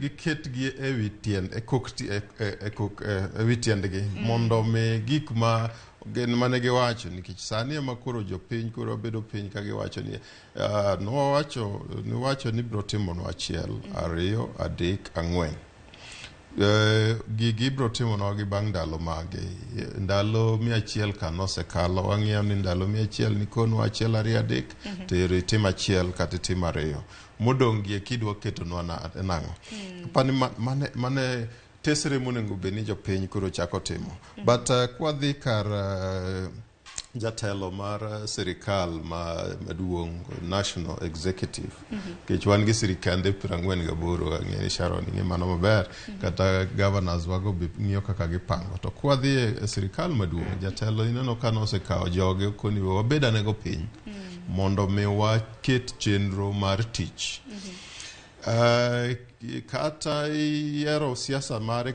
giketgi e wi tiend e kok ti- e, e, e, kok, e, e wi tiendgi mondo mi gik ma gin mane giwacho nikech sani ema koro jopiny koro bedo piny ka giwacho ni nowacho niwacho ni biro timonwa achiel, ariyo, adek, ang'wen. Gigi ibiro timonwa gi bang' ndalo mage? Ndalo 100 ka nosekalo, wang'iyo ni ndalo 100 nikonwa achiel, ariyo, adek, to ero itim achiel kata itim ariyo. Modong' gi eki idwa ketonwa nang'o? Apani mane tesre monego bed ni jopiny koro chako timo. But kwadhi kar jatelo mar sirikal maduong', national executive, nikech wan gi sirikande 48. Ang'e ni Sharon ing'e mano maber, kata governors wago be ng'iyo kaka gipango. To kwadhi e sirikal maduong', jatelo ineno ka nosekawo joge okoni we wabed anego piny mondo mi waket chenro mar tich. Kata yiero siasa mare.